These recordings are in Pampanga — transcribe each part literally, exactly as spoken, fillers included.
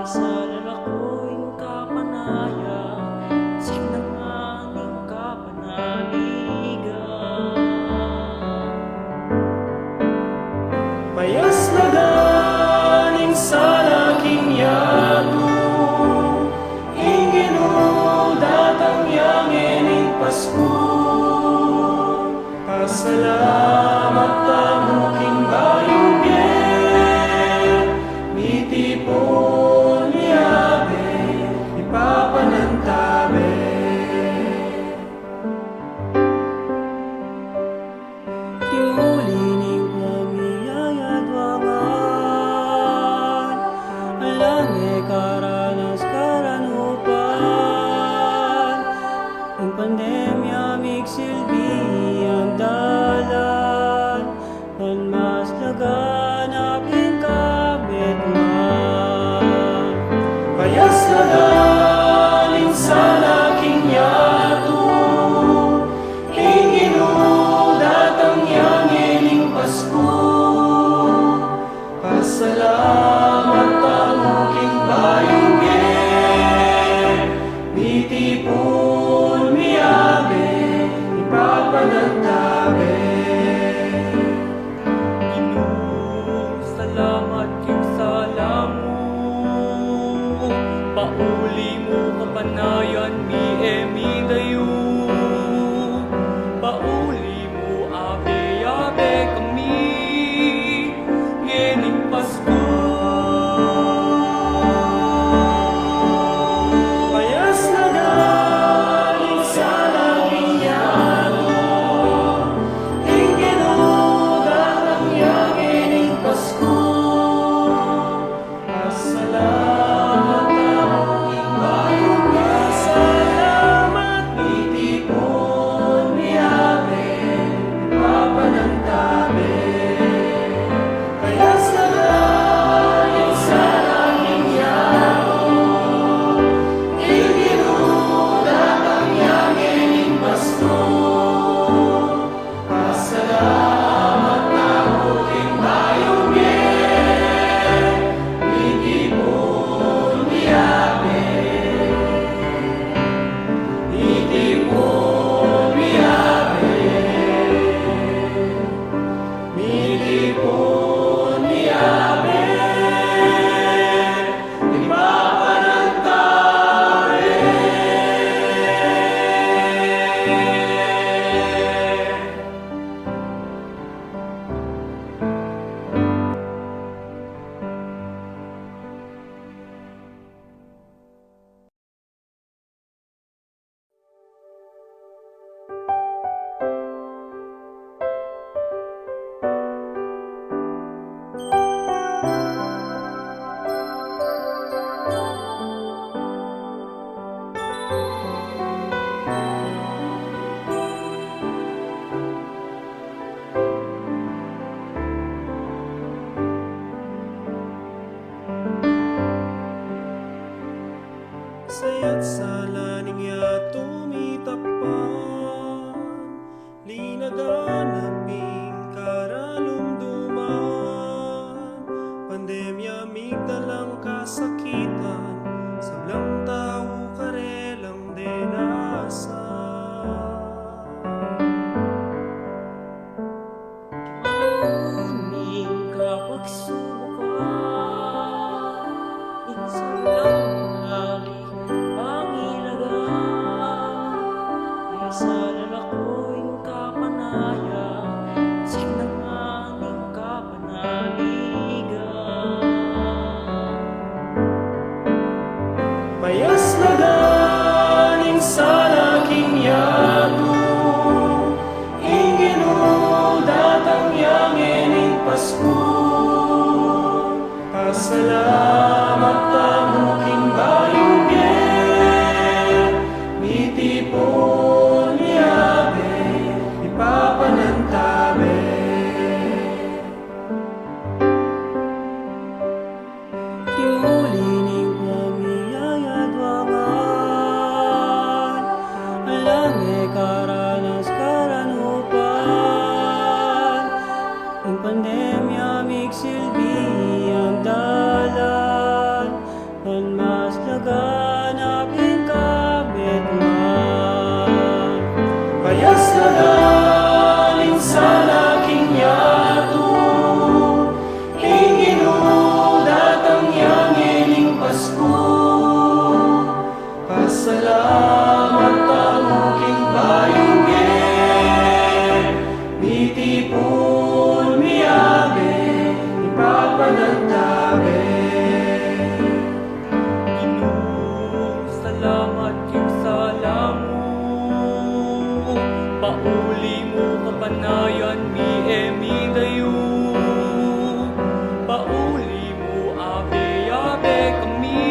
Sala la ku ing kapanayan, sisinan ing kapanaligan. Payas na la ning sala king yatu, ing Ginu datang ya ngening Pasku. Pasalamat tamu king bayung bie, mitipun mi abe, mipapanantabe. King uli ning pamiyayadwangan, ala me karanas karanupan, ing pandemya migsilbi yang dalan, ban mas laganap ing kabitan. Payas na la ning sala king yatu, ing Ginu datang ya ngening Pasku. Pasalamat tamu king bayung bie, mitipun mi abe, mipapanantabe. Ginu, salamat king sala mu, pauli mu kapanayan mi e midayu, pauli mu abe-abe kami ngening Pasku. Payas na la ning sala king yatu, ing Ginu datang ya ngening Pasku. Pasalamat tamu king bayung bie, pasalamat, mitipun mi abe, mipapanantabe. Payas na la ning sala king yatu, ing Ginu datang ya ngening Pasku. Pasalamat tamu king bayung bie, mitipun mi abe, mitipun mi abe, mitipun mi abe, mipapanantabe. Saya't sala ning yatu mitakpan, linaganap ing karalumduman, pandemya migdalang kasakitan, sablang tau karelang denasan. King aldo ning kapagsubukan, ing sablang nari pangilagan, e sa lalako ing kapanayan, sisinan ing kapanaligan. Payas na la ning sala king yatu, ing Ginu datang ya ngening Pasku. Pasalamat tamu king bayung bie, mitipun mi abe, mipapanantabe. King uli ning pamiyayadwangan, ala me karanas karanupan, ing pandemya migsilbi yang dalan. Mas laganap ing kapit man. Payas laganap ing sala king yatu, ing Ginu datang ya ngening Pasku. Pasalamat tamu king bayung e, mitipun, miyabe, mipapanantabe. Ginu, salamat king sala mu. Pauli mu kapanayan mi e midayu. Pauli mu abe-abe kami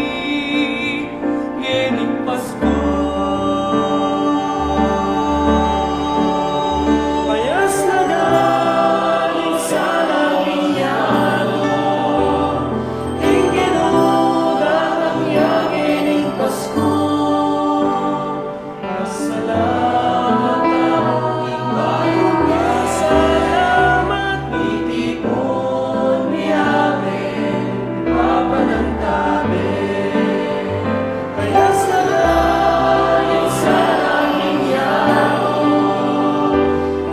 ngening Pasku. Payas laganap ing sala king yatu, ing Ginu datang ya ngening Pasku. Pasalamat tamu king bayung e, salamat, mitipun, miyabe, mipapanantabe. Payas laganap ing sala king yatu,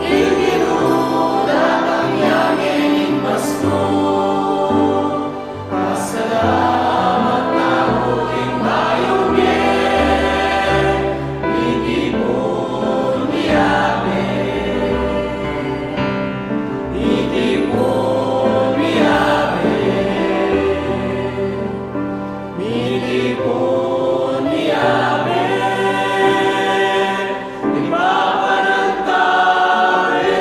ing Ginu datang ya ngening Pasku. Pasalamat tamu king bayung e, mitipun, miyabe, mitipun, miyabe, mitipun, miyabe, mipapanantabe.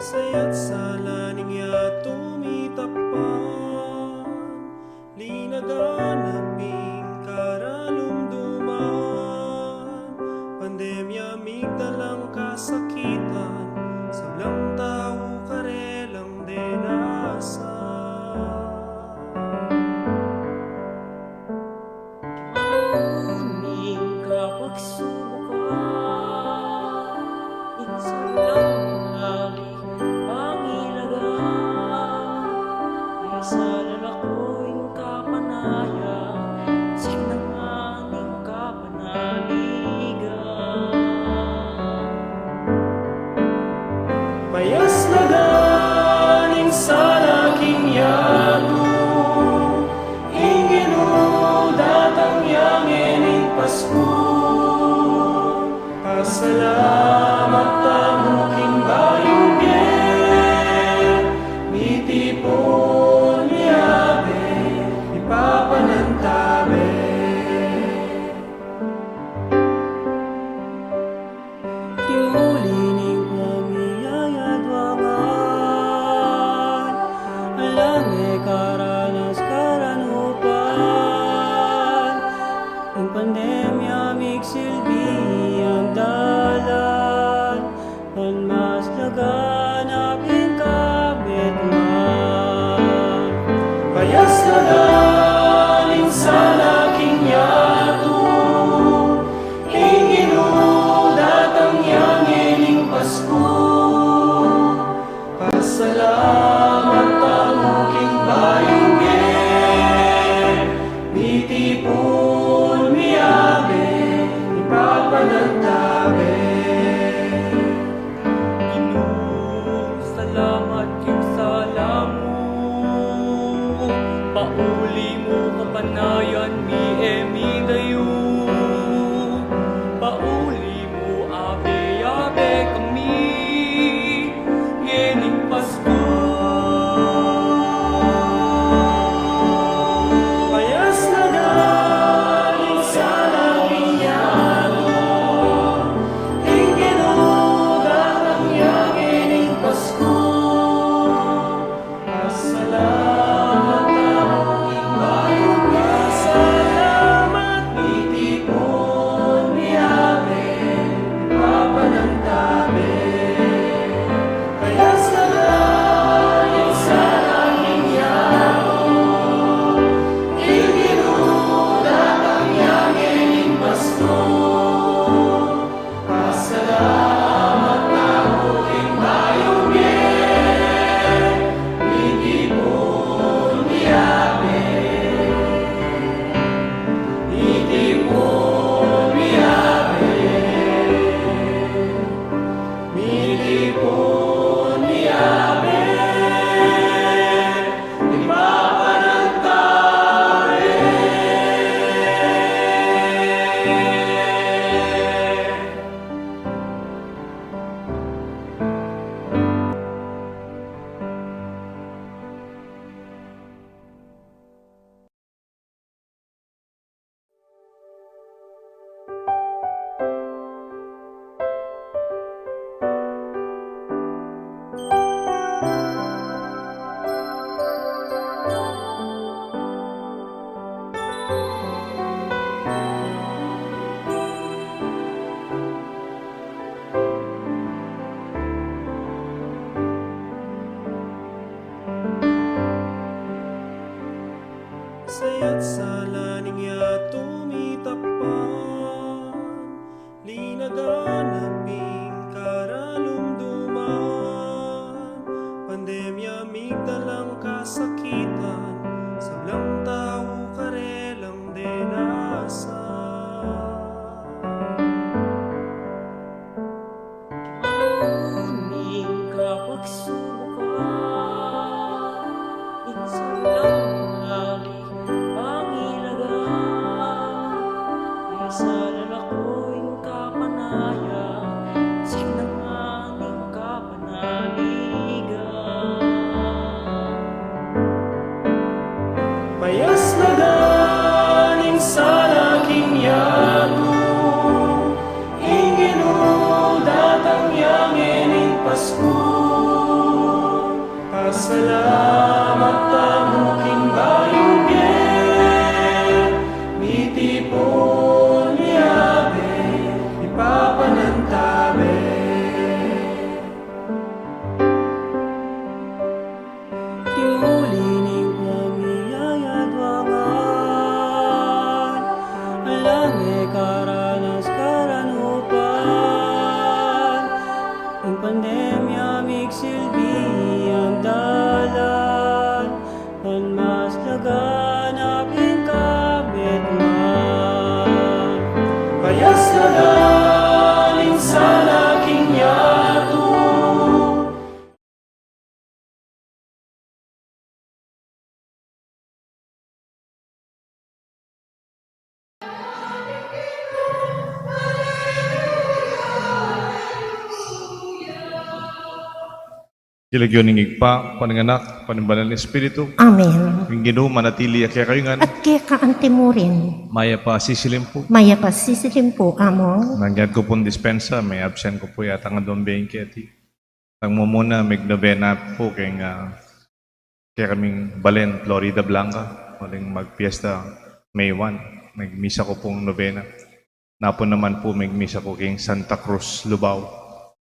Saya't sala ning yatu mitapan, linaganap ing karalumduman, pandemya, migdalang kasakitan, sablang tau karelang denasan. Aluning kapagsubukan, minsan lang lagi pangilagan, e sa lalako ing kapanayan, sinangan ing kapanaligan. Payas laganap ing sala king yatu, ing Ginu datang ya ngening Pasku. Pasalamat tamu king bayung e, mitipun, miyabe, mipapanantabe. King uli ning pamiyayadwangan, alang e karanas karanupan, ing pandemya migsilbi yang dalan, ban mas laganap ing kapit man. Payas laganap ing sala king yatu, ing Ginu datang ya ngening Pasku. Pasalamat tamu king bayung e, mitipun, miyabe, mipapanantabe. Ginu, salamat king sala mu. Pauli mu kapanayan mi Saya't sala ning yatu mitapan, linaganap ing karalumduman, pandemya migdalang kasakitan, sablang tau karelang denasan. Maluning kapagsubukan, minsan lang lagi pangilagan, e sa lalako ing kapanayan, sinangan ing kapanaligan. Payas na ganing sala king yatu, ing Ginu datang ya ngening Pasku. Pasalamat tamu king bayung bie, mitipun miyabe, mipapanantabe. King uli ning pamiyayadwangan, alang e karanas karanupan, ing pandemya migsilbi yang dalan, ban mas laganap ing kamitman. Payas na ganing sala king yatu. King lagyu ning Ibpa, ampo ning Anak, ampo ning Banal a Espiritu. Amen. Ing Ginu manatili ya kekayu ngan. At keka anti mu rin. Mayap a sisilim pu. Mayap a sisilim pu, Among. Mangyad ku pung dispensa, me-absent ku pu yatang aduang bie ing keti. Tang mumuna, megnobena pu keng, ah, kekaming balen Florida Blanca, uling magpiesta May one, megmisa ku pung nobena. Napun naman pu megmisa ku keng Santa Cruz, Lubao,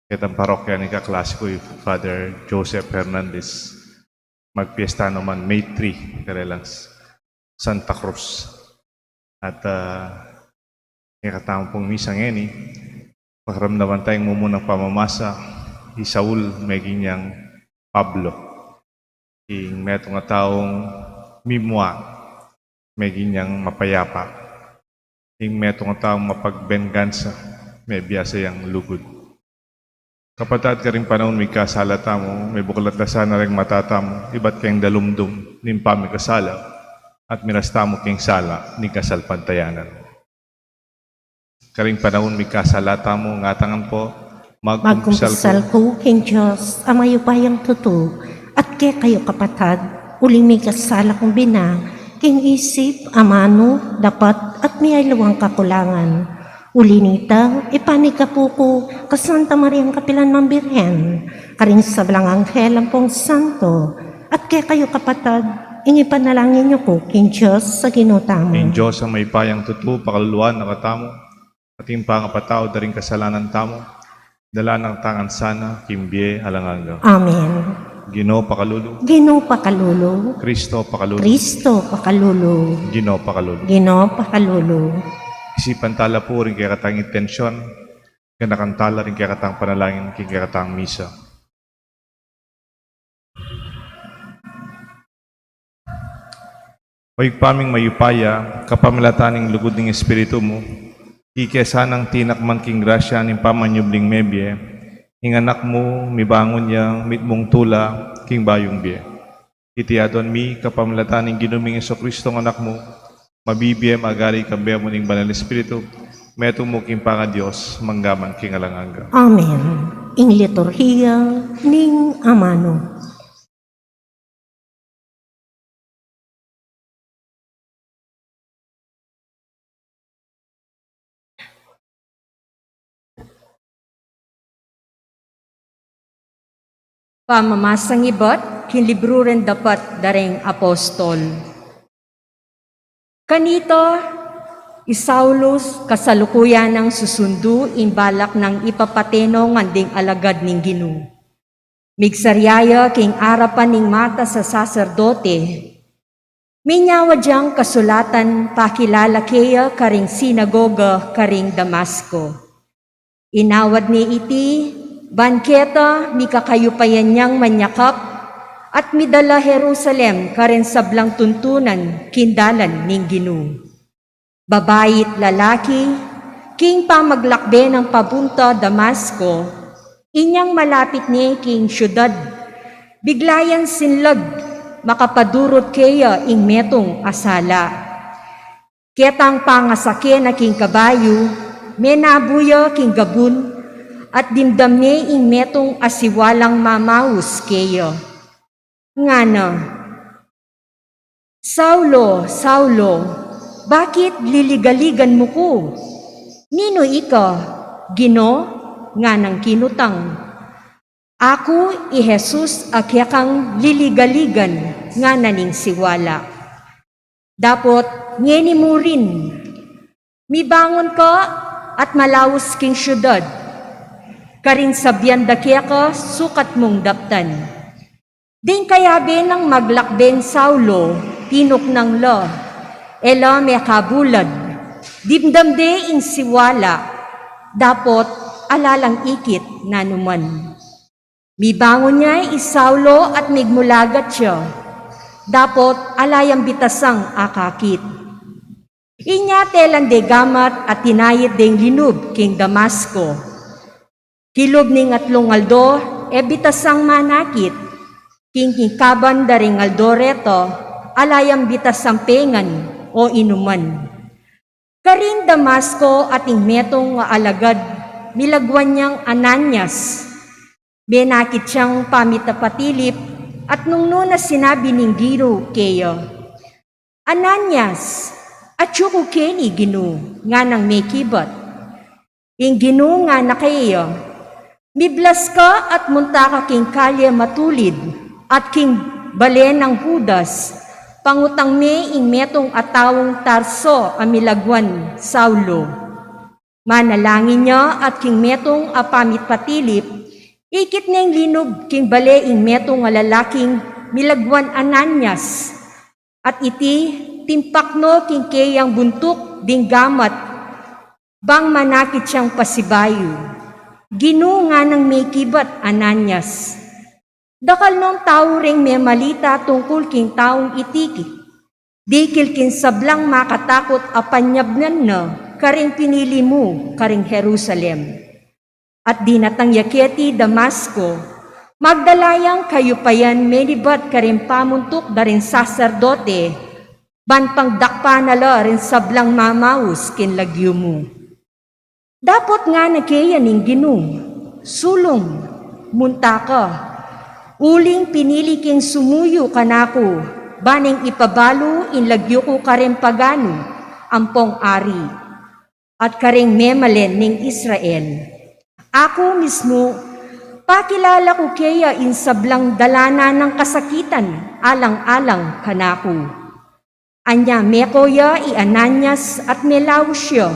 ketang parokya ning kaklase ku, i Father Joseph Hernandez. Magpiesta naman May three, karelang Santa Cruz. At, ah, kekatamu pung misa ngeni, pakiramdaman taya ing mumunang pamamasa, i Saul meging yang Pablo. Ing metung a taung mimua, meging yang mapayapa. Ing metung a taung mapagbengansa, mebiasa yang lugud. Kapatad, karing panaun mikasala tamu, mebuklat la sana ring mata tamu ibat keng dalumdum ning pamikasala, at miras tamu keng sala ning kasalpantayanan. Karing panaun mikasala tamu, ngatang ngan pu, magkumpisal ku king Dios a mayupayang tutu, at kekayu kapatad, uling mikasala kung bina, king isip, amanu, dapat, at miyaliwang kakulangan. Uli nita, ipanyawad ku pu king Santa Mariang kapilan man Birhen, karing sablang anghel ampong santo, at kekayu kapatad, ing ipanalangin yu ku king Dios a Ginu tamu. Ing Dios a mayupayang tutu, pakaluluan na katamu, at ing pangapatawad da ring kasalanan tamu, dalan na katamu ngan sana king bie alang angga. Amen. Ginu pakalulu. Ginu pakalulu. Kristo pakalulu. Kristo pakalulu. Ginu pakalulu. Ginu pakalulu. Isipan tala pu ring kekatang intensyon, ganakan tala ring kekatang panalangin king kekatang misa. O Ibpa ming mayupaya, kapamilatan ning lugud ning Espiritu mu, ika sanang tinakman king grasya ning pamanyubling mebie ing Anak mu, mibangun yang mitmung tula king bayung bie. Iti aduan mi kapamilatan ning Ginu ming Jesucristo, ing Anak mu, Mabibie, magari, kambe mu ning Banal Espiritu, metung mu king pangaDios, mangga man king alang angga. Amen. Ing liturhiya ning amanu. Pamamasang ibat king libru ring dapat da ring apostol. Kanita, i Saulo kasalukuyan nang susundu ing balak nang ipapate no ngan ding alagad ning Ginu. Migsarya ya king arapan ning matas a saserdote, minyawad yang kasulatan pakilala keya karing sinagoga karing Damasco. Inawad ne iti, ban keta mikakayupayan yang manyakap, at midala Jerusalem karing sablang tuntunan king dalan ning Ginu. Babai at lalaki, king pamaglakbe nang papunta Damasco, inyang malapit ne king siudad, bigla yang sinlag, makapadurut keya ing metung a sala. Ketang pangasake na king kabayu, menabu ya king gabun, at dimdam ne ing metung a siwalang mamaus keya. Ngana, "Saulo, Saulo, bakit liligaligan mu ku? Ninu ika, Ginu?" nganang kinutang. "Aku i Jesus a kekang liligaligan," ngana ning siwala. "Dapot ngeni mu rin, mibangun ka at malaus king siudad. Karing sabian da keka sukat mung daptan." Ding kayabe nang maglakbeng Saulo, tinuknang la, e la mekabulad, dimdam de ing siwala, dapot ala lang ikit nanuman. Mibangun ya i Saulo at migmulagat ya, dapot ala yang bitasang akakit. Inya telan de gamat at tinayit deng linub king Damasco. Kilub ning atlung aldo, e bitasang manakit, king kikaban da ring aldo reta, ala yang bitasang pengan o inuman. Karin Damasco ating metung a alagad, milagwan yang Ananias. Menakit yang pamitapatilip at nung nuna sinabi ning Ginu keya, "Ananias, atyu ku keni, Ginu," nganang mekibat. Ing Ginu ngana keya, "Miblas ka at munta ka king kalye matulid at king bale nang Judas, pangutang me ing metung a taung Tarso a milagwan Saulo." Manalangin ya at king metung a pamitapatilip, ikit neng linub king bale ing metung a lalaking milagwan Ananias. At iti, timpak no king keyang buntuk ding gamat, bang manakit yang pasibayu. "Ginu," nganang mekibat Ananias, "dakal nong tau ring memalita tungkul king taung iti, dikil king sablang makatakut a panyabnan na karing pinili mu karing Jerusalem." At dinatang ya keti Damasco, magdala yang kayupayan menibat karing pamuntuk da ring saserdote, ban pangdakpan na la ring sablang mamaus king lagyu mu. Dapot ngana keya ning Ginu, "Sulung, munta ka, uling pinili keng sumuyu kanaku, ban neng ipabalu ing lagyu ku karing paganu ampong ari at karing memalen ning Israel. Aku mismu, pakilala ku keya ing sablang dalanan nang kasakitan alang-alang kanaku." Anya meko ya i Ananias at melaus ya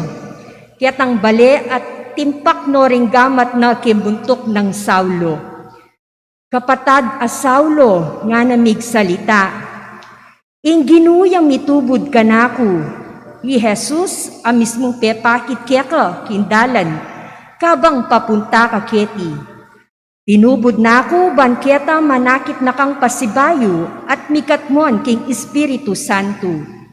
ketang bale at timpak no ring gamat na king buntuk nang Saulo. "Kapatad a Saulo," ngana migsalita, "ing Ginu yang mitubud kanaku, i Jesus a mismung pepakit keka king dalan, kabang papunta ka keti. Tinubud na ku ban keta manakit na kang pasibayu at mikatmuan king Espiritu Santu.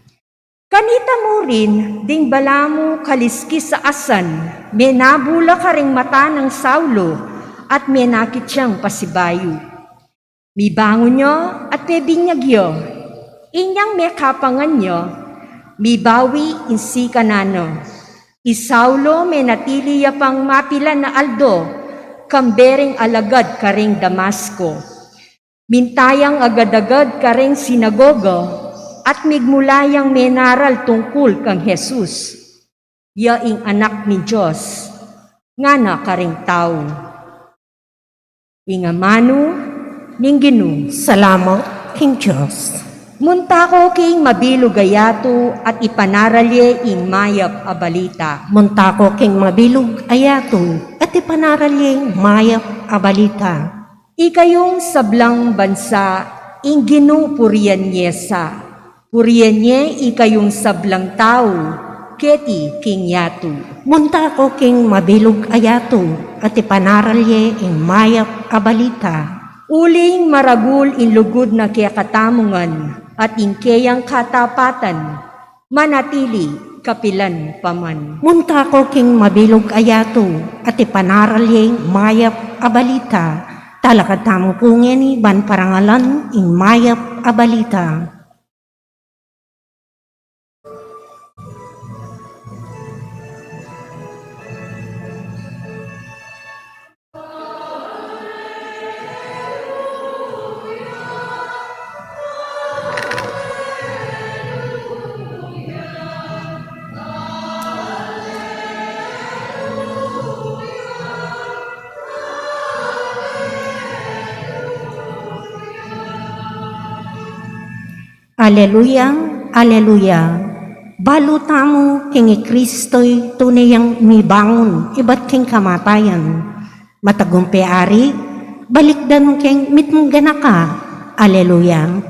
Kanita mu rin ding balamu kaliskis a asan, menabu la karing mata nang Saulo at menakit yang pasibayu. Mibangun ya at pebinyag ya. Inyang mekapangan ya, Mibawi ing sikan na. I Saulo menatili ya pang mapilan a aldo, kambe ring alagad karing Damasco. Minta yang agad-agad karing sinagoga, at migmula yang menaral tungkul kang Jesus, ya ing Anak ning Dios, ngana karing tau. Ing amanu ning Ginu. Salamat king Dios. Munta ko king mabilug a yatu at ipanaral ye ing mayap a balita. Munta ko king mabilug a yatu at ipanaral ye ing mayap a balita. Ikayung sablang bansa, ing Ginu purian ye sa. Purian ye ikayung sablang tau keti king yatu. Munta ko king mabilug a yatu at ipanaral ye ing mayap a balita. Uling maragul ing lugud na kekatamu ngan at ing keyang katapatan manatili kapilan pa man. Munta ko king mabilug a yatu at ipanaral ye ing mayap a balita. Talakad tamu pu ngeni ban parangalan ing mayap a balita. Aleluya, aleluya. Balu tamu king i Kristo'y tune yang mibangun ibat king kamatayan. Matagumpe ari, balikdan mu keng mitmung ganaka. Aleluya.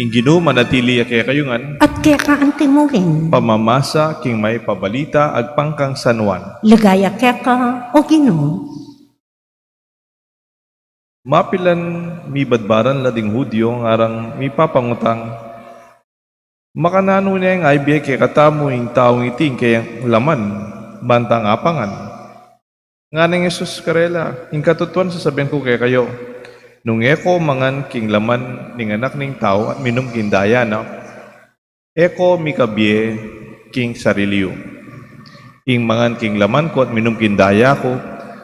Ing Ginu manatili ya kekayu ngan. At keka antimurin. Pamamasa king mayap a balita agpang kang San Juan. Ligaya keka, o Ginu. Mapilan mibadbaran la ding Judio ngarang mipapangutang, makananu ne ing ibie kekatamu ing taung iti ing keyang laman, ban tang apangan? Ngana nang Jesus karela, ing katutuan sasabian ku kekayu, nung e ko mangan king laman ning Anak ning Tau at minum king daya na, e ko mikabie king sarili yu. Ing mangan king laman ku at minum king daya ku,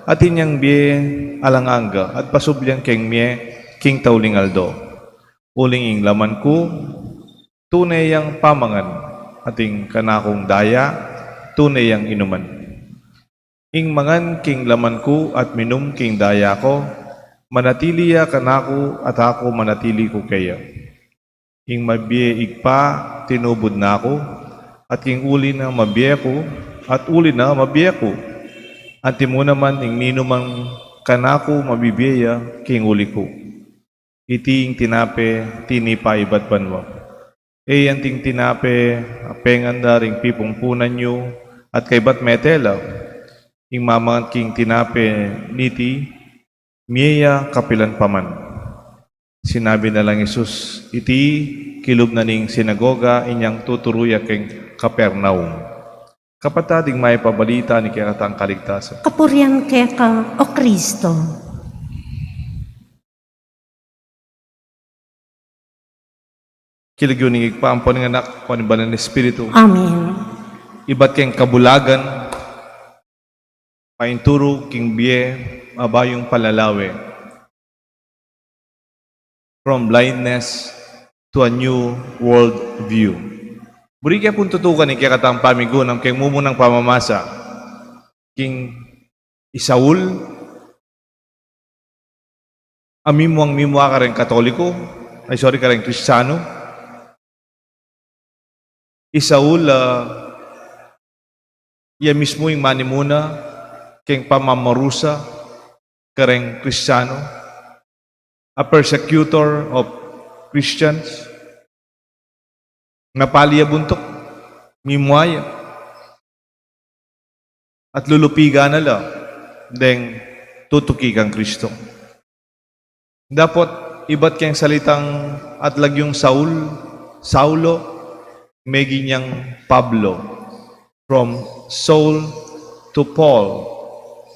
atin yang bie alang angga at pasublian keng mie king tauling aldo. Uling ing laman ku, tune yang pamangan, at ing kanakung daya, tune yang inuman. Ing mangan king laman ku at minum king daya ku, manatili ya kanaku at aku manatili ku keya. Ing mabie Ibpa, tinubud na ku, at king uli na mabie ku, at uli na mabie ku. Antimu naman ing ninumang kanaku mabibie ya king uli ku. Iti ing tinape tinipa ibat banua. E yang ing tinape a pengan da ring pipungpunan yu at kaybat mete la. Ing mamangan king tinape niti, mie ya kapilan pa man. Sinabi na lang Jesus iti kilub na ning sinagoga inyang tuturu ya keng Capernaum. Kapatad, ing mayap a balita ning kekatang kaligtasan. Kapurian keka, o Kristo. King lagyu ning Ibpa, ampo ning Anak, ampo ning Banal a Espiritu. Amen. Ibat keng kabulagan, painturu king bie a bayung panlalawe. From blindness to a new world view. Buri ke pung tutukan ing kekatang pamigunam keng mumunang pamamasa. King i Saul, a mimuang mimua kareng Katoliko, ay, sorry, kareng Kristiyanu. I Saul, ah, iya mismu ing manimuna keng pamamarusa kareng Kristiyanu, a persecutor of Christians. Napali ya buntuk, mimua ya. at lulupigan na la deng tutuki kang Kristo. Dapot ibat keng salitang at lagyung Saul, Saulo, meging yang Pablo. From Saul to Paul.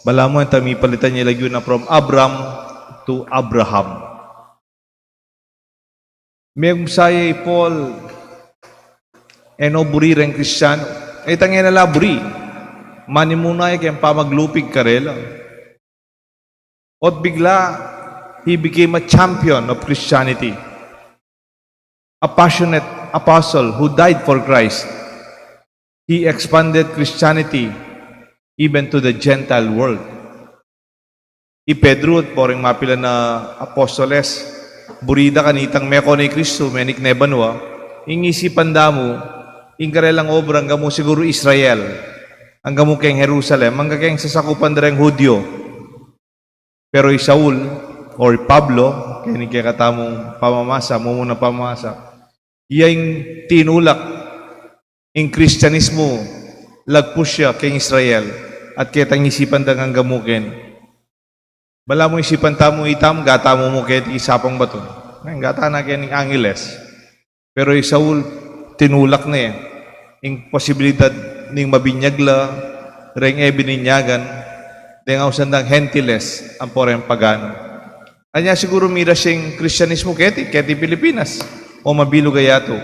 Balamu ita mipalitan ya lagyu na from Abram to Abraham. Meging saya i Paul, e no buri reng Kristiano. E tang e na la buri. Manimuna ya keng pamaglupig karela. Ot bigla, he became a champion of Christianity. A passionate apostle who died for Christ. He expanded Christianity even to the Gentile world. I Pedro, at poreng mapilan a apostoles, buri da kanitang meko ne i Kristo, menik ne banua, ing isipan da mu, ing karelang obra, angga mu siguru Israel, angga mu keng Jerusalem, angga keng sasakupan da reng Judio. Pero i Saul, or i Pablo, keni kekatamung pamamasa, mumunang pamamasa, iya ing tinulak ing Kristianismu, lagpus ya keng Israel, at ketang isipan dang angga mu keni. Balamu isipan tamu, itam, gatamu mu keti isapang batu. Ngayon, gata na keni Angeles. Pero i Saul, tinulak ne ing posibilidad ning mabinyag la reng e bininyagan deng ausan dang Gentiles ampo reng pagano. Anya siguru mira sing Kristianismu keti, keti Pilipinas, o mabilug a yatu,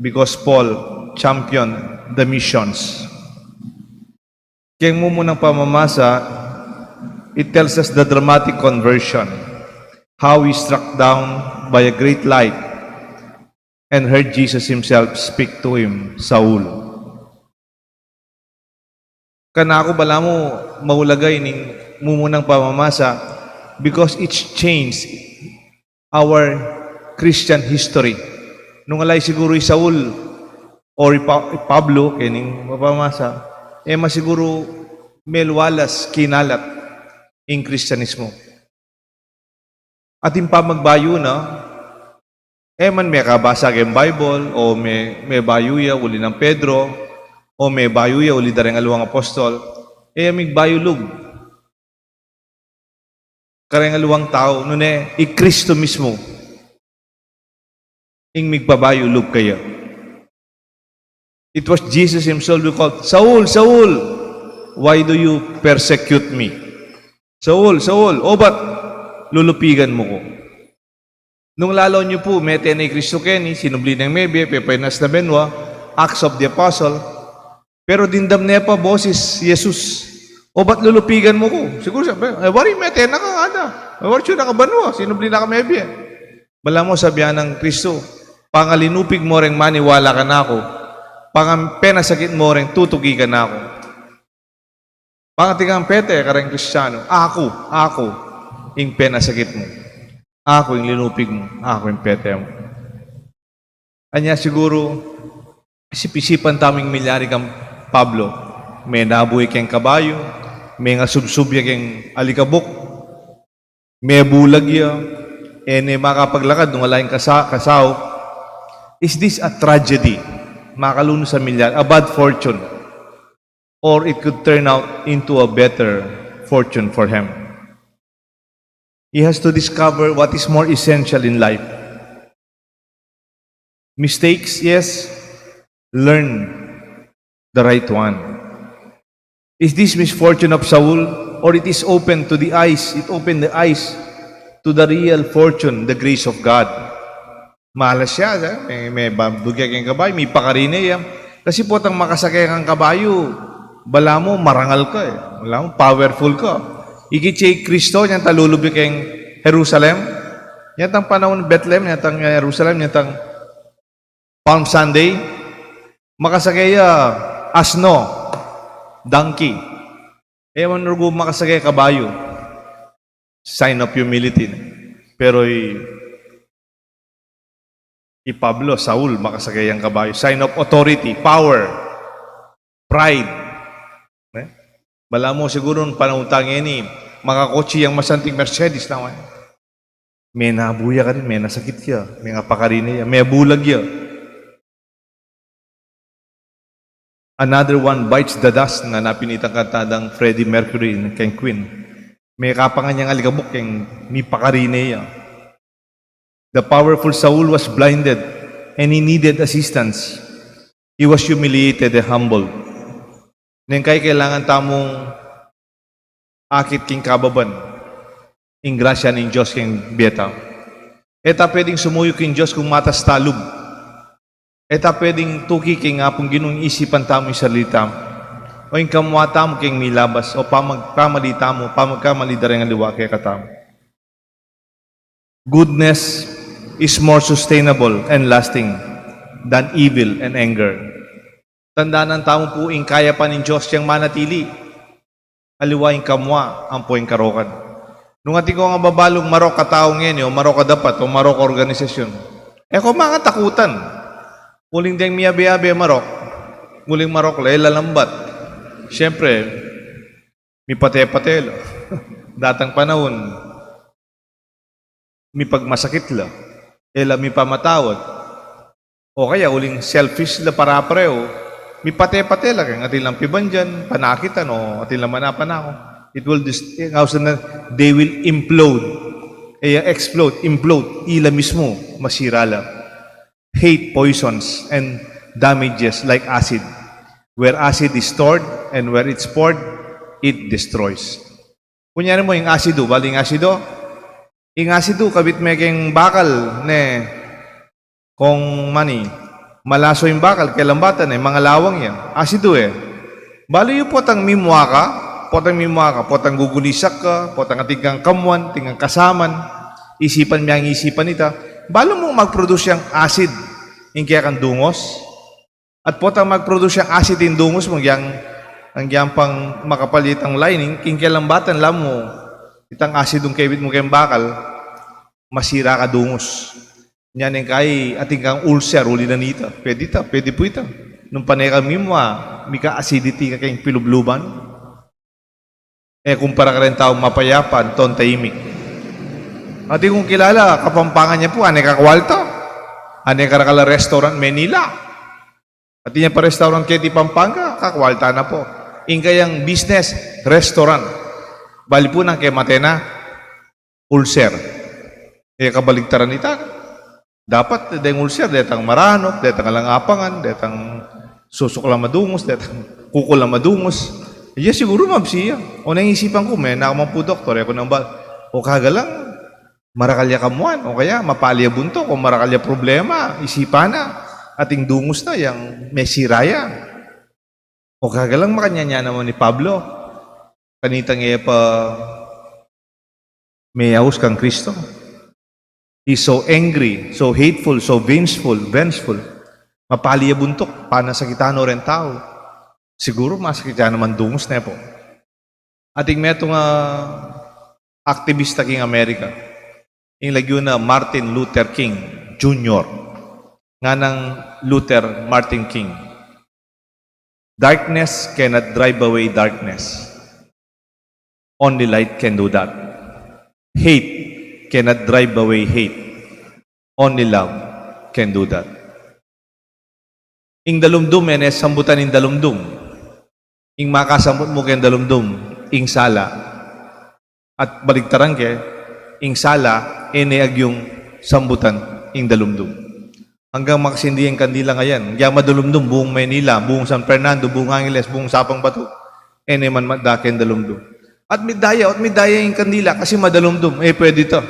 because Paul championed the missions. Keng mumunang pamamasa, it tells us the dramatic conversion, how he struck down by a great light and heard Jesus himself speak to him, "Saul." Kanaku balamu maulaga ining mumunang pamamasa because it's changed our Christian history. Nung ala i siguru i Saul or i Pa-, i Pablo, kening mapamasa, e masiguru melwalas kinalat ing Kristianismu. At ing pamagbayu na, e man mekabasa keng Bible, o me-, mebayu ya uli nang Pedro, o mebayu ya uli da reng aliwang apostol, e ya migbayu lub kareng aliwang tau, nune i Kristo mismu ing migpabayu lub kaya. It was Jesus himself who called, "Saul, Saul, why do you persecute me?" "Saul, Saul, obat lulupigan mu ku?" Nung lalawan yu pu, mete ne i Kristo keni, sinubli neng mebie, pepenas na banua, Acts of the Apostle. Pero dimdam ne pa boses i Jesus, "Obat lulupigan mu ku?" Siguru sabi, "E, wari mete na ka ngana. E, wari atyu na ka banua, sinubli na ka mebie." Balamu sabian nang Kristo, "Pangalinupig mu reng maniwala kanaku, pangapenasakit mu reng tutuki kanaku." Pangatikang pete kareng Kristiano, "Aku, aku ing penasakit mu. Aku ing linupig mu, aku ing pete mu." Anya siguru, isip-isipan tamu ing milyari kang Pablo. Menabu ya keng kabayu, mengasubsub ya keng alikabuk, mebulag ya, e ne makapaglakad nung ala yang kasa-, kasaup. Is this a tragedy? Makalunus a milyari, a bad fortune? Or it could turn out into a better fortune for him. He has to discover what is more essential in life. Mistakes, yes. Learn the right one. Is this misfortune of Saul, or it is open to the eyes, it opened the eyes to the real fortune, the grace of God? Malas ya, sa-, me, mebabug ya keng kabayu, mipakari ne ya. Kasi potang makasake kang kabayu, balamu marangal ka, e. Balamu powerful ka. Ikit ye i Kristo, nyang talulub ya keng Jerusalem. Nyang tang panaun Bethlehem, nyang tang Jerusalem, nyang tang Palm Sunday. Makasake ya asno, donkey. E man rugu makasake kabayu. Sign of humility. Pero i, i Pablo, Saul, makasake yang kabayu. Sign of authority, power, pride. Ne? Balamu siguru nung panaun ta ngeni, makakotse yang masanting Mercedes, tama? Menabu ya karin, menasakit ya, mengapakari ne ya, mebulag ya. Another one bites the dust, nganang pin itang kanta dang Freddie Mercury keng Queen. Mekapangan yang alikabuk keng mipakarine ya. The powerful Saul was blinded and he needed assistance. He was humiliated and humbled. Neng kai kailangan tamung akit king kababan ing grasya ning Dios keng bie ta. E ta pwedeng sumuyu king Dios kung matas ta lub. E ta pwedeng tuki king Apung Ginu ing isipan tamu, ing sarili tamu, o ing kamua tamu king milabas, o pamagkamali tamu, pamagkamali da reng aliwa kekatamu. Goodness is more sustainable and lasting than evil and anger. Tandanan tamu pu ing kayapan ning Dios yang manatili. Aliwa ing kamua ampo ing karokan. Nung atin kong ababalung marok a tau ngeni, o marok a dapat, o marok a organisasyon, e ko mangatakutan. Uling deng miyabe-abe marok, uling marok la, e la lambat. Siyempre, mipate-pate la. Datang panaun, mipagmasakit la, e la mipamatawad. O kaya uling selfish la para-pareho, mipate-pate la keng atin lang pibandian, panakitan, o atin lang manapanako. It will dis-, eh, ngausan na, they will implode. E ya explode, implode, ila mismu masira la. Hate poisons and damages like acid. Where acid is stored and where it's poured, it destroys. Kunyari mu, ing asidu, bale ing asidu. Ing asidu, kabit me keng bakal, ne, kung mani, malaso ing bakal, kelambatan, e, mangalawang ya. Asidu, e. Bale yu potang mimua ka, potang mimua ka, potang gugulisak ka, potang atin kang kamuan, atin kang kasaman, isipan me yang isipan ita. Bale mung mag-produce yang acid ing kekang dungos. At potang mag-produce yang acid ing dungos mu, yang, yang, yang pang makapal itang lining, king kelambatan la mu, itang asidung kebit mu keng bakal, masira ka dungos. Nya neng kai, atin kang ulcer, uli na nita. Pwede ta, pwede pu ita. Nung pane kang mimua, mika-acidity ka keng pilubluban. E kumpara ka reng taung mapayapa, anto ing taimik. Atin kung kilala, Kapampangan ya pu, ane ka kualta. Ane ka rakal a restaurant Manila. Atin ya pa restaurant keti Pampanga, kakualta na pu. Ing kayang business, restaurant. Bale pu nung kemate na, ulcer. E kabaligtaran ita. Dapat deng ulcer, detang maranup, detang alang apangan, detang susuk lang madungos, detang kuku lang madungos. Ya siguru mabsi ya. O neng isipan ku, me, na man pu doktor, e ku nang bal-, o kagalang, marakal ya kamuan, o kaya mapali ya buntuk, o marakal ya problema, isipan na, atin dungos na, yang mesira ya. O kagalang makanyan ya naman i Pablo. Kanitang e pa meyaus kang Kristo. He's so angry, so hateful, so vengeful, vengeful. Mapali ya buntuk, panasakitan no reng tau. Siguru masakit ya naman dungos ne pu. Atin metung a aktibista king Amerika. Ing lagyu na Martin Luther King Junior. Nganang Luther Martin King. Darkness cannot drive away darkness. Only light can do that. Hate cannot drive away hate. Only love can do that. Ing dalumdum, e ne sambutan ing dalumdum. Ing makasambut mu keng dalumdum, ing sala. At baligtaran ke, ing sala, e ne agyung sambutan ing dalumdum. Anggang makasindi ing kandila ngeni, agya madalumdum, buung Manila, buung San Fernando, buung Angeles, buung Sapang Bato, e ne man matda keng dalumdum. At midaya, at midaya ing kandila, kasi madalumdum, e pwede ita.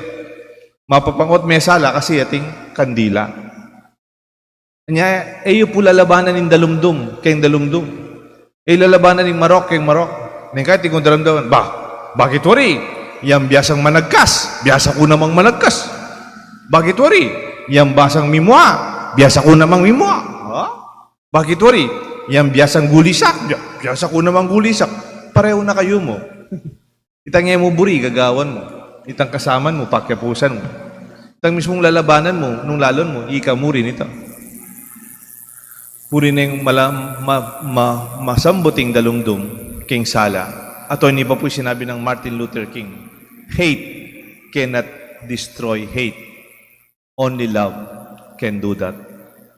Mapapangot me sala, kasi atin kandila. Nya, e yu pu lalabanan ing dalumdum keng dalumdum. E yu lalabanan ing marok keng marok. Neng kaya atin kung daramdaman, "Ba, bakit wari? Yang biasang managkas, biasa ku namang managkas. Bakit wari? Yang biasang mimua, biasa ku namang mimua. Ha? Bakit wari? Yang biasang gulisak, bia-, biasa ku namang gulisak." Pareho na kayu mu. Itang e mu buri, gagawan mu. Itang kasaman mu, pakiapusan mu. Itang mismung lalabanan mu, nung lalon mu, ika mu rin ita. Puri neng mala-, ma-, ma-, masambut ing dalumdum keng sala. At o ini pa pu sinabi nang Martin Luther King, "Hate cannot destroy hate. Only love can do that."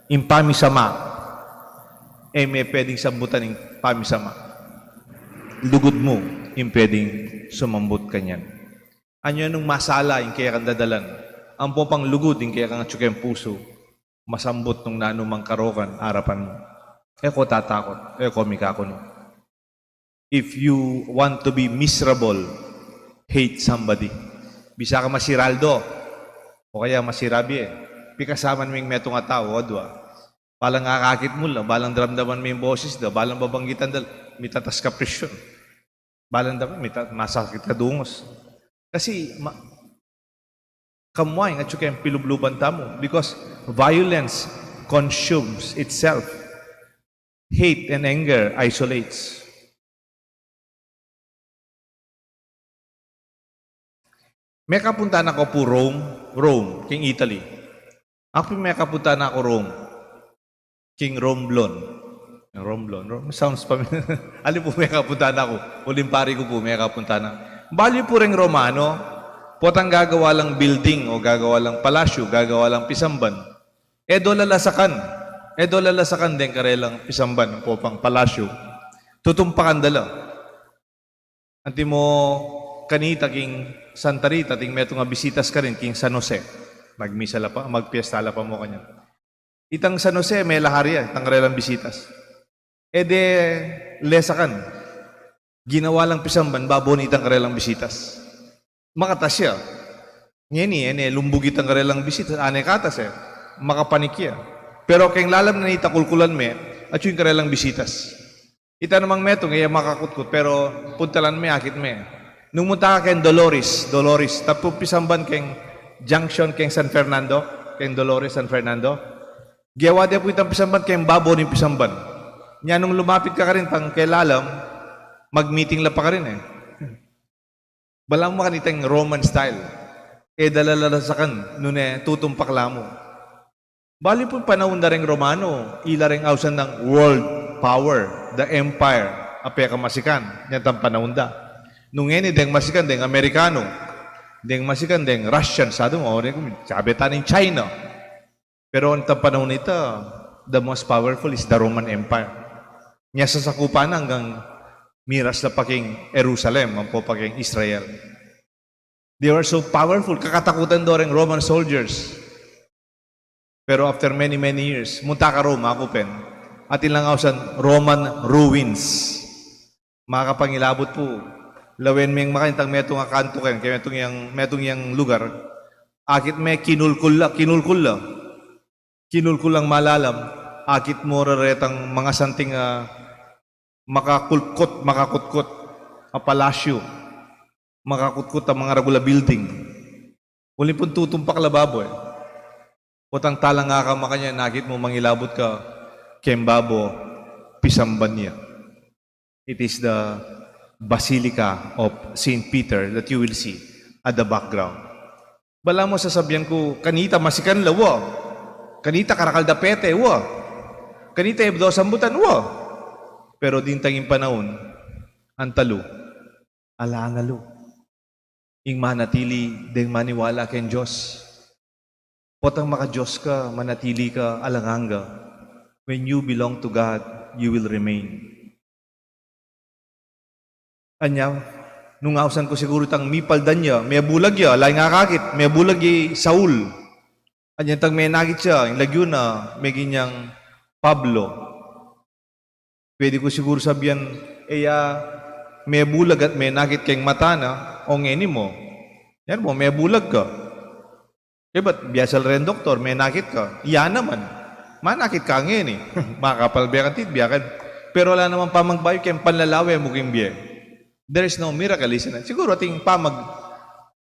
Ing pamisama, e me pwedeng sambutan ing pamisama. Lugud mu ing pwedeng sumambut kanyan. Anya nung masala ing kekang dadalan, ampo pang lugud ing kekang atyu keng pusu, masambut nung nanu mang karokan arapan mu. E ko tatakut, e ko mikakunu. If you want to be miserable, hate somebody. Bisa ka masiraldo, o kaya masirabie, pikasaman ming metung a tau o dua. Balang akakit mu la, balang daramdaman me ing boses da, balang babanggitan da, mitatas ka presyon. Balang daramdaman, mita-, masakit ka dungos. Kasi, ma-, kamuaing atyu keng pilubluban tamu, because violence consumes itself. Hate and anger isolates. Mekapunta na ku pu Rome, Rome, king Italy. Aku pu mekapunta na ku Rome, king Romblon. Romblon, Rome, sounds familiar. Ali pu mekapunta na ku, uling pari ku pu mekapunta na. Bali pu reng Romano, potang gagawa lang building o gagawa lang palasyo, gagawa lang pisamban. E do lalasakan. E do lalasakan deng karelang pisamban, ampo pang palasyo. Tutumpakan da la. Antimo kanita king Santa Rita, ating metung a bisitas karin king San Jose. Magmisa la pa, magpiesta la pa mu kanyan. Itang San Jose, melaharia, itang karelang bisitas. E de lesakan. Ginawa lang pisamban, babo nitang karelang bisitas. Makatas ya. Ngeni, e ne lumbug itang karelang bisitas, e ne katas e. Makapanik ya. Pero keng lalam na nita kulkulan me, atyu ing karelang bisitas. Ita namang metung, e ya makakutkut, pero puntalan me, akit me. Nung munta ka keng Dolores, Dolores, tapu pisamban keng junction keng San Fernando, keng Dolores, San Fernando. Gewa de pu itang pisamban keng babo ning pisamban. Nya nung lumapit ka karin tang keng lalam, mag-meeting la pa karin e. Balamu makanita ing Roman style. E da la lalasakan, nune tutumpak la mu. Bali pu panaun da reng Romano, ila reng ausan nang world power, the empire, a pekamasikan, inyang panaun da. Nung ngeni deng masikan, deng Amerikano, deng masikan, deng Russian, sadu mo, o deng, sabi ta ning China. Pero itang panaun a ita, the most powerful is the Roman Empire. Nya sasakupan na anggang miras la pa king Jerusalem, ampo pa king Israel. They were so powerful, kakatakutan do reng Roman soldiers. Pero after many, many years, munta ka Rome, aku pin. Atin lang ausan Roman ruins. Makapangilabut pu. Lawen meng makanitang metung a kantu ken, keng metung yang, metung yang lugar. Akit me kinulkul la, kinulkul la. Kinulkul lang malalam, akit mu retang mangasanting a makakulkut, makakutkut a palasyo, makakutkut a mangaragul a building. Uli pun tutumpak la babo e. Potang talanga ka makanyan, akit mu mangilabut ka keng babo, pisamban ya. It is the Basilica of Saint Peter that you will see at the background. Balamu sasabian ku, kanita masikan la, wa. Kanita karakal da pete, wa. Kanita e da sambutan, wa. Pero dintang ing panaun, antalu, alang-alang lu. Ing manatili deng maniwala keng Dios. Potang maka-Dios ka, manatili ka alang angga. When you belong to God, you will remain. Anya, nung ausan ku siguru itang mipaldan ya, mebulag ya, ala ing akakit, mebulag ya i Saul. Anya itang menakit ya, ing lagyu na, meging yang Pablo. Pwede ku siguru sabian, e ya mebulag at menakit keng mata na, o ngeni mo. Yan mo, mebulag ka. Ibat, biasa la reng doktor, menakit ka. Iya naman. Manakit ka ngeni. Makapal biakan tit, biakan. Pero ala namang pamagbayu keng panlalawe mu king bie. There is no miracle, isn't it? Siguru ating pamag-,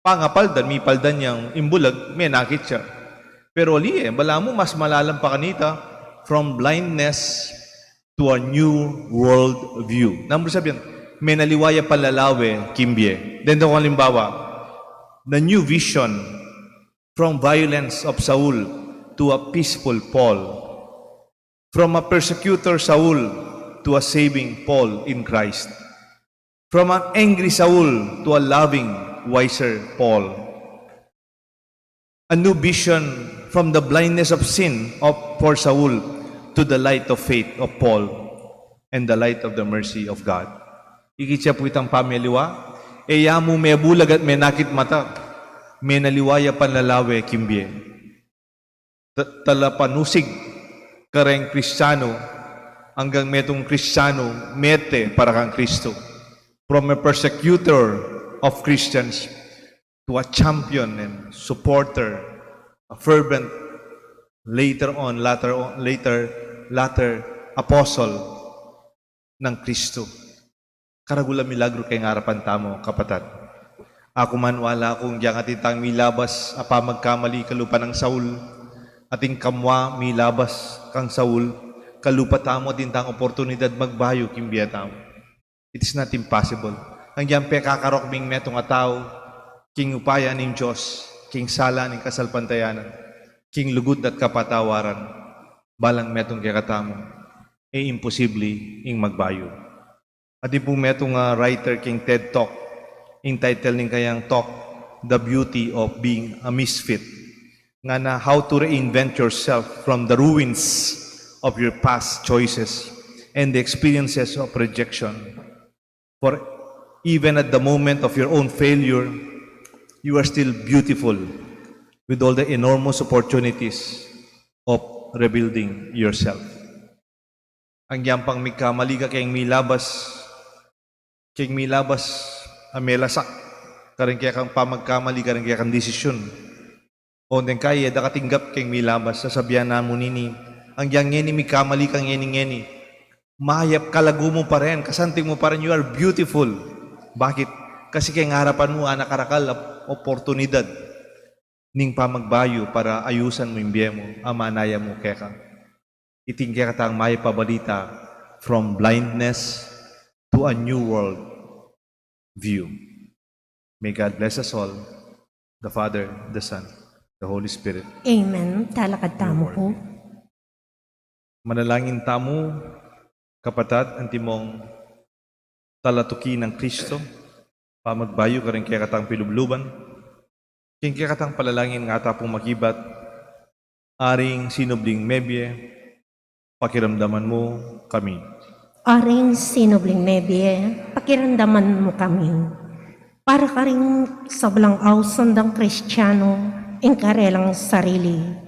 pangapaldan, mipaldan yang imbulag, menakit ya. Pero ali e, balamu mas malalam pa kanita, from blindness to a new world view. Nanu pu sabian, menaliwa ya panlalawe king bie. Dende kung alimbawa, the new vision from violence of Saul to a peaceful Paul. From a persecutor Saul to a saving Paul in Christ. From an angry Saul to a loving, wiser Paul. A new vision from the blindness of sin of, for Saul to the light of faith of Paul and the light of the mercy of God. Ikit ya pu itang pameliwa, e ya mu mebulag at menakit mata, menaliwa ya panlalawe king bie. Ta-, talapanusig kareng Kristiyanu, anggang metung Kristiyanu mete para kang Kristu. From a persecutor of Christians to a champion and supporter, a fervent, later on, latter on, later, latter apostle nang Kristu. Karagul a milagru keng arapan tamu, kapatad. Aku man wala kung giyang atin tang milabas a pamagkamali kalupa nang Saul, atin kamwa milabas kang Saul, kalupa tamu atin tang oportunidad magbayu king bie tamu. It is not impossible. Ang giyang pekakarok ming metung a tau, king upaya ning Dios, king sala ning kasalpantayanan, king lugud at kapatawaran, balang metung kekatamu, e imposible ing magbayu. Atin pung metung a writer king TED Talk, ing title ning kayang talk, The Beauty of Being a Misfit. Ngana, how to reinvent yourself from the ruins of your past choices and the experiences of rejection. For even at the moment of your own failure, you are still beautiful with all the enormous opportunities of rebuilding yourself. Ang giyang pang mikamali ka keng milabas, keng milabas a melasak, kareng kekang pamagkamali, kareng kekang desisyun. O deng kaya, e da ka tinggap keng milabas, sasabian na mu nini, ang giyang ngeni mikamali ka ngeni-ngeni. Mayap, kalagu mu pa rin, kasanting mu pa rin, you are beautiful. Bakit? Kasi keng arapan mu, anak, karakal a oportunidad ning pamagbayu para ayusan mu ing bie mu, a manaya mu keka. Iting kekatang mayap a balita, from blindness to a new world view. May God bless us all, the Father, the Son, the Holy Spirit. Amen. Talakad tamu pu. Manalangin tamu, kapatad, antimong talatuki nang Kristo, pamagbayu kareng kekatang pilubluban, king kekatang panalangin ngata pung makibat, Aring sinubling mebie, pakiramdaman mu kami. Aring sinubling mebie, pakiramdaman mu kami. Para karing sablang ausan dang Kristiano, ing karelang sarili.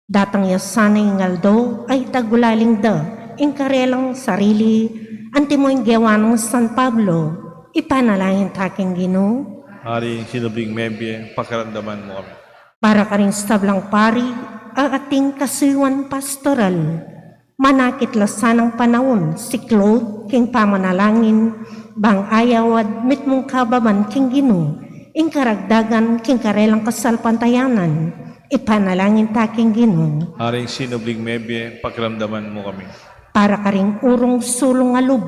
Datang ya sana ing aldo a itagulaling da ing karelang sarili, antimo ing gewa nang San Pablo, ipanalangin ta king Ginu. Aring sinubling mebie, pakiramdaman mu kami. Para karing sablang pari a ating kasuyuan pastoral, manakit la sanang panaun, siklaud, king pamanalangin, bang ayawad mitmung kababan king Ginu, ing karagdagan king karelang kasalpantayanan, ipanalangin ta king Ginu. Aring sinubling mebie, pakiramdaman mu kami. Para karing urung sulung a lub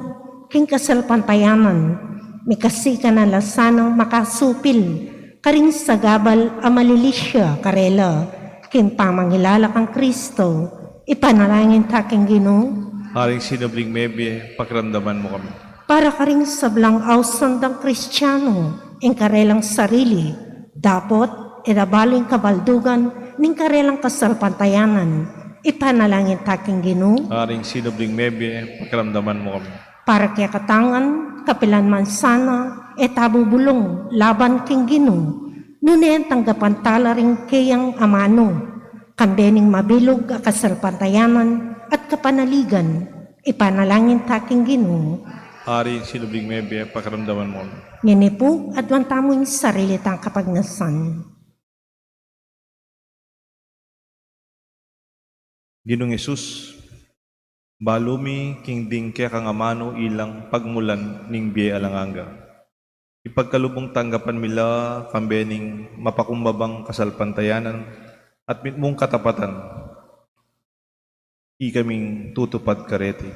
king kasalpantayanan, mikasi ka na la sanang makasupil karing sagabal a malilisya karela king pamangilala kang Kristo, ipanalangin ta king Ginu. Aring sinubling mebie, pakiramdaman mu kami. Para karing sablang ausan dang Kristiano, ing karelang sarili, dapot, e da balu ing kabaldugan ning karelang kasalpantayanan, ipanalangin ta king Ginu. Aring sinubling mebie, pakiramdaman mu kami. Para kekatang ngan, kapilan man sana, e ta bubulung laban king Ginu, nune tanggapan ta la ring keyang amanu, kambe ning mabilug a kasalpantayanan at kapanaligan, ipanalangin ta king Ginu. Aring sinubling mebie, pakiramdaman mu kami. Ngeni pu, aduan tamu ing sarili tang kapagnasan. Ginung Jesus, balu mi king ding kekang amanu ilang pagmulan ning bie alang angga. Ipagkalub mung tanggapan mi la kambe ning mapakumbabang kasalpantayanan at mitmung katapatan. Ikaming tutupad kareti,